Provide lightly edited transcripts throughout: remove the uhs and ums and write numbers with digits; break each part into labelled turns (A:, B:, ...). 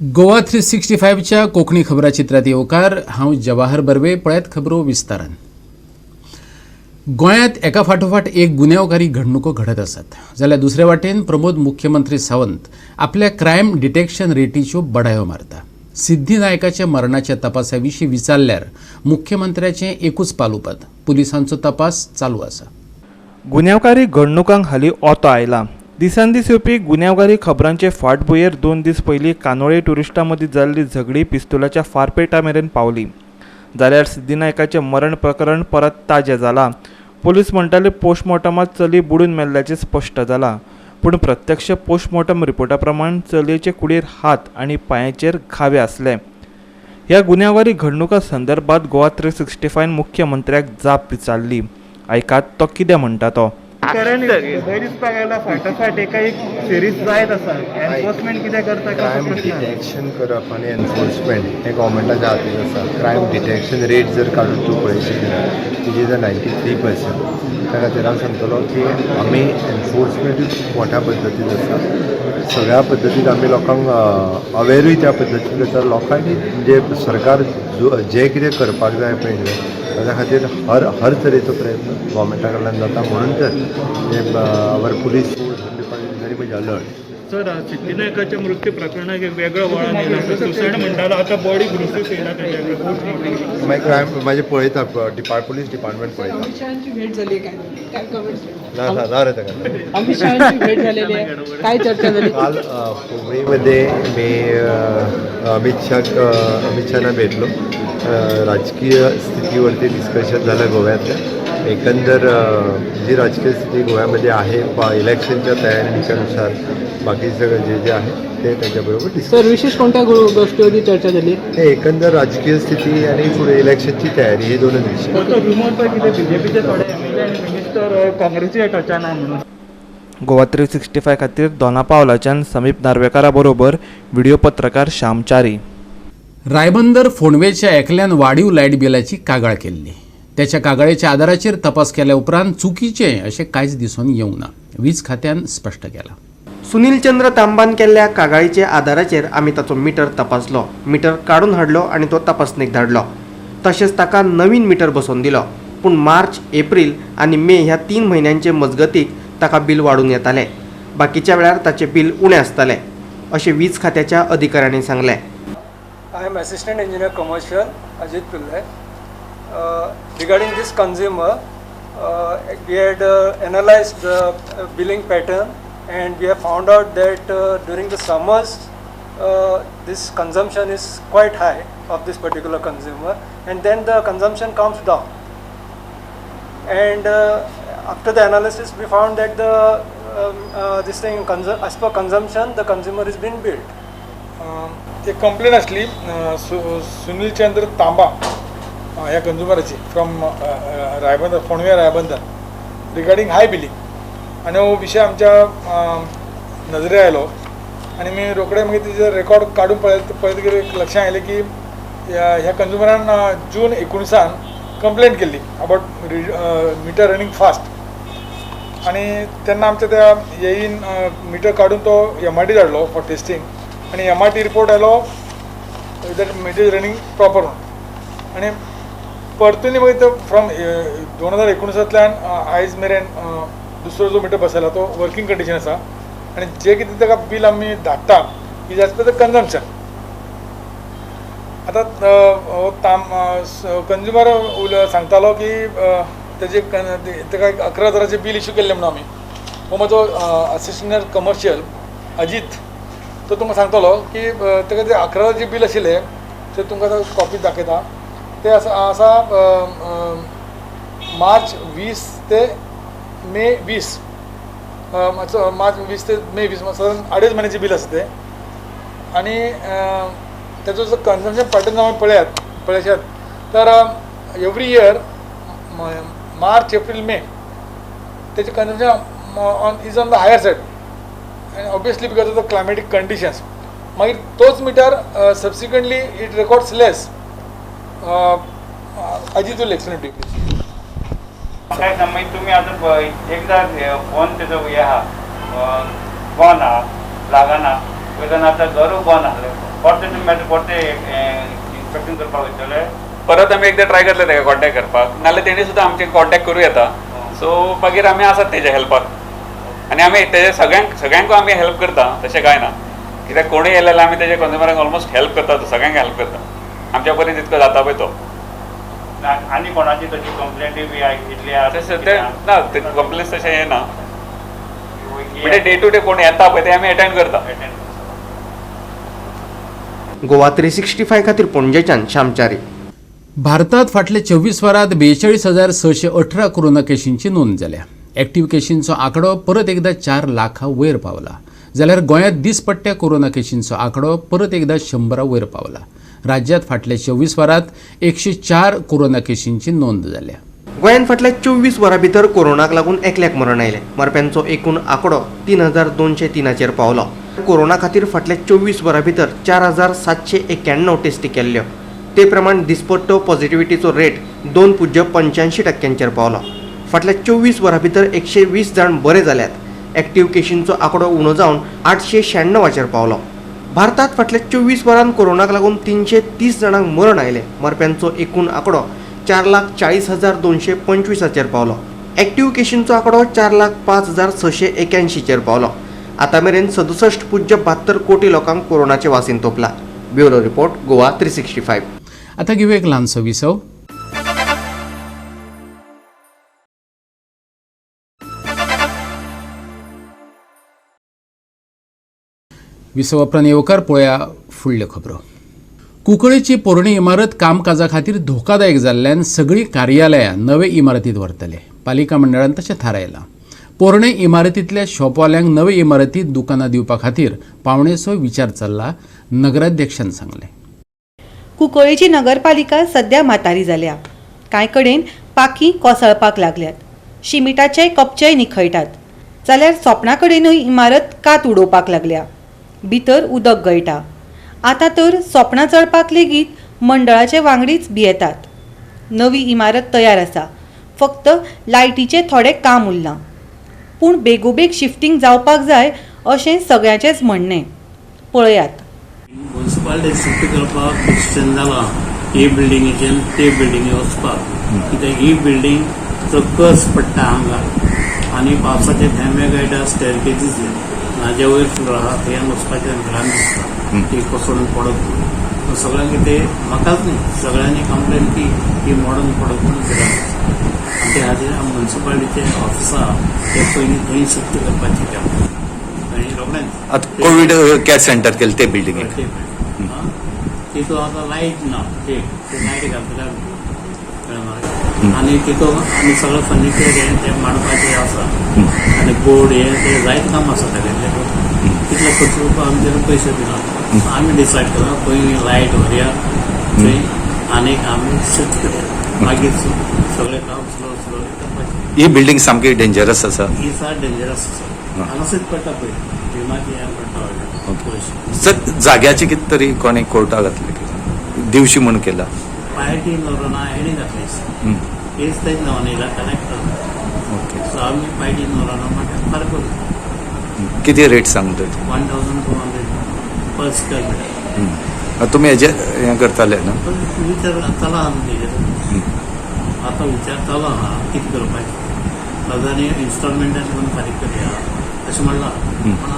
A: गोवा 365च्या कोंकणी खबराचित्रात येवकार. हांव जवाहर बर्वे. पळयात खबरो विस्तारान. गोंयांत एका फाटोफाट एक गुन्यांवकारी घडणुको घडत आसात, जाल्यार दुसरे वाटेन प्रमोद मुख्यमंत्री सावंत आपल्या क्रायम डिटेक्शन रेटीच्यो बडायो मारता. सिद्धी नायकाच्या मरणाच्या तपासा विशीं विचारल्यार मुख्यमंत्र्याचें एकूच पालुपद, पुलिसांचो तपास चालू आसा.
B: गुन्यांवकारी घडणुकांक हालीं ओतो आयला. दिसान दीस येवपी गुन्यांवकारी खबरांचे फाटभुंयेर 2 दीस पयलीं कानोळे ट्युरिस्टां मदीं जाल्ली झगडी पिस्तुलाच्या फारपेटा मेरेन पावली, जाल्यार सिद्धी नायकाचें मरण प्रकरण परत ताजें जालां. पोलीस म्हणटाले, पोस्टमॉर्टमांत चली बुडून मेल्ल्याचें स्पश्ट जालां. पूण प्रत्यक्ष पोस्टमॉर्टम रिपोर्टा प्रमाण चलयेचे कुडीर हात आनी पांयाचेर घावे आसले. ह्या गुन्यांवकारी घडणुका संदर्भात गोवा 365 मुख्यमंत्र्याक जाप विचारली. आयकात तो कितें म्हणटा तो.
C: कारण खंय दिसपाक लागला, फाटोफाट एका एक सिरीज जायत आसा. एनफोर्समेंट कितें करता काय
D: क्रायम
C: असो प्रश्न आसा.
D: डिटेक्शन करप आनी एनफोर्समेंट हें गव्हर्मेंटाच्या हातीन आसा. क्रायम डिटेक्शन रेट जर काडून तूं पळयशी जाल्यार which is a 93%. त्या खातीर हांव सांगतलो की आमी एनफोर्समेंटूय खूब मोठ्या पद्दतीन आसा. सगळ्या पद्दतीन आमी लोकांक अवेरूय त्या पद्दतीन करता. लोकांनी म्हणजे सरकार जें कितें करपाक जाय पळय न्हू, ताच्या खातीर हर हर तरेचो प्रयत्न गव्हर्मेंटा कडल्यान जाता. म्हणून तर our police force very much alert.
E: Sir, सिद्धिनायकाच्या मृत्यू प्रकरणाक एक वेगळो वळण येयला आसा. सुसायड म्हणटालो, आतां बॉडी ग्रुसीस येयला तेच्या पोस्टमॉर्टम.
D: मागीर क्रायम मागीर पळयता, डिपार्ट पोलीस डिपार्टमेंट पळयता.
F: अमित शहांची भेट झाली काय? काय कमेंट्स?
D: ना ना ना रे, ताका.
F: अमित शहांची भेट झालेली आहे, काय चर्चा झाली?
D: काल मुंबईमध्ये मी अमित शहाना भेटलो. राजकीय स्थितीवरती डिस्कशन झालं. गोव्यातल्या एकंदर जी राजकीय स्थिती गोव्यामध्ये आहे, इलेक्शनच्या तयारीच्यानुसार बाकी सगळं जे जे आहे ते त्याच्याबरोबर डिस्कस.
F: सर, विशेष कोणत्या गोष्टीवरती चर्चा झाली?
D: हे एकंदर राजकीय स्थिती आणि पुढे इलेक्शनची तयारी हे दोनच विषय.
E: तो रुमर पळय कितें, बीजेपीचे थोडे एमएलए आनी मिनिस्टर काँग्रेसीच्या टचान आहा म्हणून.
B: गोवा 365 खातीर दोना पावलाच्यान समीप नार्वेकारा बरोबर व्हिडिओ पत्रकार श्याम च्यारी.
A: रायबंदर फोंडवेच्या एकल्यान वाडीव लायट बिलाची कागाळ केल्ली. त्याच्या कागाळेच्या आदाराचेर तपास केल्या उपरांत चुकीचें अशें कांयच दिसून येवंक ना, वीज खात्यान स्पश्ट केलां.
G: सुनील चंद्र तांबान केल्ल्या कागाळीच्या आदाराचेर आमी ताचो मिटर तपासलो. मिटर काडून हाडलो आनी तो तपासणेक धाडलो. तशेंच ताका नवीन मिटर बसोवन दिलो. पूण मार्च, एप्रील आनी मे ह्या 3 म्हयन्यांचे मजगतीक ताका बील वाडून येतालें. बाकीच्या वेळार ताचें बील उणें आसतालें, अशें वीज खात्याच्या अधिकाऱ्यांनी सांगलें.
H: I am Assistant Engineer Commercial Ajit Pillai. Regarding this consumer, we had analyzed the billing pattern and we have found out that during the summers, this consumption is quite high of this particular consumer and then the consumption comes down. And after the analysis, we found that the this thing, as per consumption, the consumer is being billed.
I: एक complain आसली सुनील चंद्र तांबा ह्या कंज्युमराची from Ribandar, Fondvem Ribandar, regarding high billing. आनी हो विशय आमच्या नजरे आयलो आनी मी रोखडे मागीर तेजे रेकॉर्ड काडून पळयत पळयतकीर एक लक्षात आयलें की ह्या कंज्युमरान जून 19 कंप्लेंट केल्ली अबाउट मिटर रनिंग फास्ट. आनी तेन्ना आमच्या त्या एईन मिटर काडून तो एमआरटी धाडलो फॉर टेस्टींग आनी एमआरटी रिपोर्ट आयलो that meter is running proper म्हणून. आनी परतून मागीर तो फ्रॉम 2019तांतल्यान आयज मेरेन दुसरो जो मिटर बसयला तो वर्कींग कंडिशन आसा आनी जे कितें ताका बील आमी धाडटा is as per the consumption. आतां हो ताम कंज्युमर सांगतालो की तेजे ताका एक 11 हजाराचें बील इशू केल्लें म्हणून आमी. हो म्हजो असिस्टंट कमर्शियल अजीत, तो तुमकां सांगतलो की ताका ते 11 हजाराचें बील आशिल्लें ते तुमकां आतां कॉपी दाखयता. ते आसा आसा मार्च 20 ते मे 20, मातसो मार्च 20 ते मे 20, सादारण अडेच म्हयन्याचें बील आसा तें. आनी तेजो जो कन्जम्पशन पॅटर्न आमी पळयात पळयशात तर एवरी इयर मार्च, एप्रील, मे तेजें consumption on is on the higher side and obviously because of the climatic conditions. मागीर तोच meter subsequently it records less. Ajit will explain to.
J: काय ना, मागीर तुमी आतां पळय, एकदां फोन तेजो हे आहा, बंद आहा, लागना. वयल्यान आतां घरूय बंद आसलें. परतें तुमी मागीर परतें इन्स्पेक्शन करपाक वयतले.
K: परत आमी एकदां ट्राय करतले ताका कॉन्टेक्ट करपाक, नाल्यार तेणी सुद्दां आमचे कॉन्टेक्ट करूं येता. सो मागीर आमी आसात तेज्या हेल्पाक आनी आमी तेजे सगळ्यांकूय आमी हेल्प करता, तशें कांय ना. कित्याक कोणूय येयले जाल्यार आमी तेजे कंज्युमरांक ऑलमोस्ट हेल्प करता, सगळ्यांक हेल्प करता आमच्या परीन जितको जाता पळय तो.
J: आनी कोणाची तशी कंप्लेंटी बी आयिल्ली आसा?
K: सद्या ना, कंप्लेंट्स तशें येना, म्हणजे डे टू डे कोण येता पळय ते आमी एटेंड करता.
G: गोवा 365 खातीर पणजेच्यान श्यामचारी.
A: भारतात फाटले 24 वरांत 42,618 कोरोना केशींची नोंद जाल्या. एक्टिव्ह केशींचो आंकडो परत एकदा 4 लाखां वयर पावला, जाल्यार गोंयांत दिसपट्ट्या कोरोना केशींचो आंकडो परत एकदा 100 वयर पावला. राज्यांत फाटल्या 24 वरांत 104 कोरोना केशींची नोंद जाल्या.
G: गोंयांत फाटल्या 24 वरां भितर कोरोनाक लागून एकल्याक मरण आयलें. मरप्यांचो एकूण आंकडो 3,203 पावलो. कोरोना खातीर फाटल्या 24 वरां भितर 4,791 टेस्टी केल्ल्यो. ते प्रमाण दिसपट्टो पॉझिटिव्हिटीचो रेट 2.85% पावलो. फाटल्या 24 वरां भितर 120 जाण बरे जाल्यात. एक्टिव्ह केशींचो आंकडो उणो जावन 896 पावलो. भारतात फाटल्या 24 वरांत कोरोनाक लागून 330 जाणांक मरण आयलें. मरप्यांचो एकूण आंकडो 4,40,225 पावलो. एक्टिव्ह केशींचो आंकडो 4,05,681 पावलो. आतां मेरेन 67.72 कोटी लोकांक कोरोनाचें वासीन तोपलां. Bureau report, Goa 365.
A: आता घेवया एक ल्हानसो विसव. विसव उपरांत येवकार पळया फुडल्यो खबरो. कुंकळीची पोरणी इमारत कामकाजा खातीर धोकादायक जाल्ल्यान सगळीं कार्यालयां नवे इमारतींत व्हरतले. पालिका मंडळान तशें थारायलां. पोरणे इमारतींतल्या शॉपवाल्यांक नवे इमारतींत दुकानां दिवपा खातीर पावणेचो विचार चल्ला, नगराध्यक्षान सांगलें.
L: कुंकळीची नगरपालिका सध्या म्हातारी जाल्या. कांय कडेन पाखी कोसळपाक लागल्यात, शिमिटाचे कपचेय निखळटात, जाल्यार सोपणा कडेनूय इमारत कात उडोवपाक लागल्या. भितर उदक गळटा. आतां तर सोपणां चडपाक लेगीत मंडळाचे वांगडीच भियेतात. नवी इमारत तयार आसा, फक्त लायटीचें थोडें काम उरलां. पूण बेगोबेग शिफ्टींग जावपाक जाय अशें सगळ्यांचेंच म्हणणें. पळयात.
M: म्युनिसिपालिटी शिफ्ट करपाक डिसिजन जालां ही बिल्डिंगेच्यान ते बिल्डिंगे वचपाक, कित्याक ही बिल्डिंग चो कस पडटा हांगा आनी पावसाचे थेंबे गळटा स्टेरकेजीचेर. म्हाज्या वयर फ्लोर आहा थंय वचपाचें भिरांत दिसता, ती कोसळून पडत म्हणून. सगळ्यांक ते म्हाकाच न्ही सगळ्यांनी कंप्लेन की ही मोडून पडत म्हणून भिरांत दिसता. आनी ते खातीर म्युनिसिपालिटीचे ऑफिस आहा ते पयलीं थंय शिफ्ट करपाचें काम आनी रोखडेंच
N: आतां कोवीड केअर सेंटर केलें ते बिल्डिंगेक
M: तितून आतां लायट ना, ते लायट घालतले आनी तितून आनी सगळें फर्निचर हें तें मांडपाचें आसा आनी बोर्ड हें तें जायते काम आसा तागेलें. तितले खर्च करपाक आमचे पयशे दिना. आमी डिसायड केला पयलीं लायट व्हरया थंय आनीक आमी शिफ्ट करया, मागीर सगळें काम स्लो स्लोली करपाचें.
N: ही बिल्डींग सामकी डेंजरस आसा.
M: ही सार डेंजरस आसा, हांगासर पडटा पळय भीमाची हें पडटा पयशे.
N: सर जाग्याची कितें तरी कोणें कोर्टाक घातलें दिवशी म्हूण केला
M: पायटी नोरोना हेणी घातली हेच तेच नांवान येयला कलेक्टर. ओके सो आमी पायटी नोरोना म्हणटा फारक करूं.
N: कितें रेट सांगता?
M: 1200 पर स्क्वेअर मिटर.
N: तुमी हेजे हें करताले न्हू?
M: विचार चला आमी तेजेर आतां विचार चालू आहा कितें करपाचें. सगळ्यांनी इन्स्टॉलमेंटान करून फारीक करया अशें म्हणलां, पूण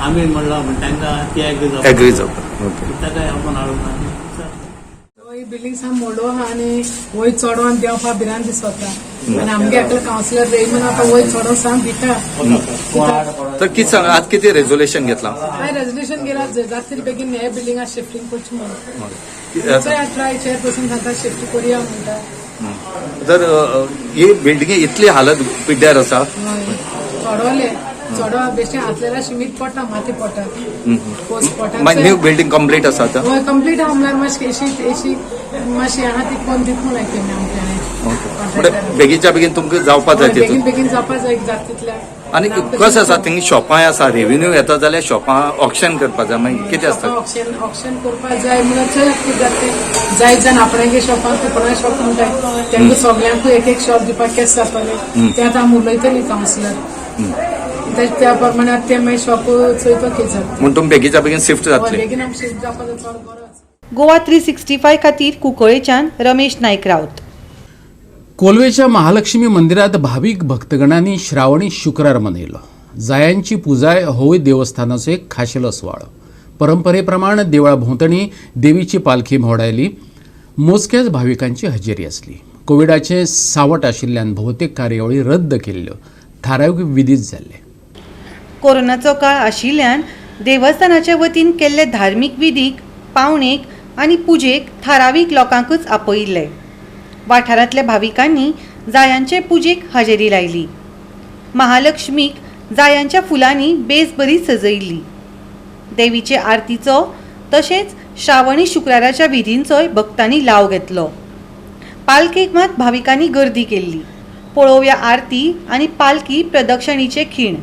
M: आमी म्हणलां म्हण तांकां ती एग्री जावपाक
N: एग्री जावपाक. ओके
M: ताका आपूण हाडून आमी
F: ही बिल्डिंग साम मोडो आहा आनी वयर चडोन देंवपा भिरांत दिसता. आनी आमगे एकलो कावन्सिलर रेमन आतां वयर चडोन साम भिता.
N: तर कितें सांग आज कितें रेजोल्युशन घेतलां?
F: हांवें रेजोल्युशन घेतलां जाता तितले बेगीन हे बिल्डिंगा शिफ्टींग करचें म्हणून. ट्राय चेअरपर्सन सांगता शिफ्ट करुया म्हणटा.
N: तर ही बिल्डिंग इतली हालत पिड्ड्यार आसा.
F: चडोले चडो बेश्टे हातलेला शिमीट पडटा, माती पडटा, पोस्ट पडटा.
N: न्यू बिल्डिंग कंप्लीट आसा आतां?
F: हय कंप्लीट आहा म्हणल्यार मातशी एशी एशी मातशी आहा ती कोण दित म्हूण आयकली आमच्यानी.
N: बेगीनच्या बेगीन तुमकां जावपा जाय?
F: बेगीन बेगीन जावपा जाय जाता तितल्या.
N: आनी कशें आसा थिंग शॉपां आसा, रेव्हेन्यू येता जाल्यार शॉपां ऑक्शन करपा जाय, मागीर कितें आसता?
F: ऑक्शन ऑक्शन करपा जाय म्हणल्यार चोया कितें जाता तें. जायत जाण आपणागे शॉपां कोणाक शॉप म्हणटाय तांकां सगल्यांकूय एक एक शॉप दिवपाक केस जातलें तें आतां आमी उलयतलीं कावन्सिलर. त्या प्रमाणे ते मागीर शॉप चोयपाक कितें जाता.
N: म्हूण तुमी बेगीच्या बेगीन शिफ्ट जातले.
F: बेगीन आमी शिफ्ट जावपाचो चड बरो.
L: गोवा 365 खातीर कुंकळेच्यान रमेश नायक राऊत.
A: कोलवेच्या महालक्ष्मी मंदिरात भावीक भक्तगणांनी श्रावणी शुक्रार मनयलो. जायांची पुजाय होवूय देवस्थानाचो एक खाशेलो सुवाळो. परंपरेप्रमाण देवळा भोंवतणी देवीची पालखी भोंवडायली. मोजक्याच भाविकांची हजेरी आसली. कोविडाचें सावट आशिल्ल्यान भोवतेक कार्यावळी रद्द केल्ल्यो. थारावीक विधीच जाल्ले.
L: कोरोनाचो काळ आशिल्ल्यान देवस्थानाच्या वतीन केल्ले धार्मीक विधीक, पावणेक आनी पुजेक थारावीक लोकांकूच आपयिल्ले. वाठारांतल्या भाविकांनी जायांचे पुजेक हजेरी लायली. महालक्ष्मीक जायांच्या फुलांनी बेस बरी सजयिल्ली. देवीचे आरतीचो तशेंच श्रावणी शुक्राराच्या विधींचोय भक्तांनी लाव घेतलो. पालखेक मात भाविकांनी गर्दी केल्ली. पळोवया आरती आनी पालखी प्रदक्षिणेचे खीण.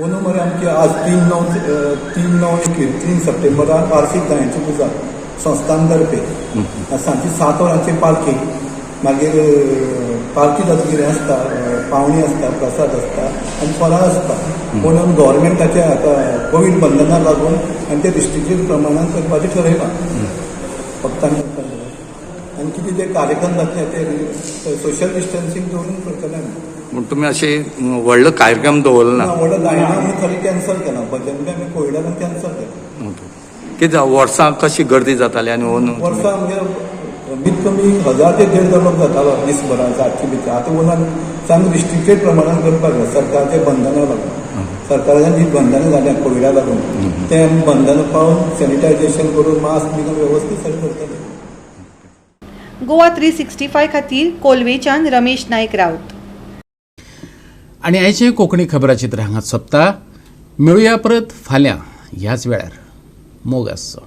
O: अंदू मरे आमची आज 3/9 सप्टेंबराक वार्षिक जायांची पुजा संस्थान तर्फे सांजची 7 वरांची पालखी, मागीर पालखी जातकीर हें आसता, पावणी आसता, प्रसाद आसता आनी फराळ आसता. म्हणून गव्हर्मेंटाचे आतां कोवीड बंधनाक लागून आनी ते रिस्ट्रिक्टेड प्रमाणान करपाचें ठरयलां भक्तांनी. आनी कितें ते कार्यक्रम जातले ते सोशल डिस्टन्सींग दवरून करतले आमी.
N: म्हूण तुमी अशें व्हडलो कार्यक्रम दवरला ना?
O: व्हडलो जायना म्हणून खरें कॅन्सल केला. भजन बी आमी कोविडान कॅन्सल केला.
N: कितें वर्सां कशी गर्दी जाताली? आनी
O: वर्सां आमगे कमीत कमी 1000 ते 1500 लोक जातालो दीसभरान रातचे भितर. आतां वनान सामकें रिस्ट्रिक्टेड प्रमाणान करपाक जाय सरकारच्या बंधनां लागून. सरकारान जी बंधनां घाल्या कोविडा लागून ते आमी बंधनां पाळून सॅनिटायझेशन करून मास्क बी वेवस्थीत सगळें करतले.
L: गोवा 365 खातीर कोलवेच्यान रमेश नायक राऊत.
A: आनी आयचें कोंकणी खबराचित्र हांगा सोंपता. मेळुया परत फाल्यां ह्याच वेळार. मोग आसचो.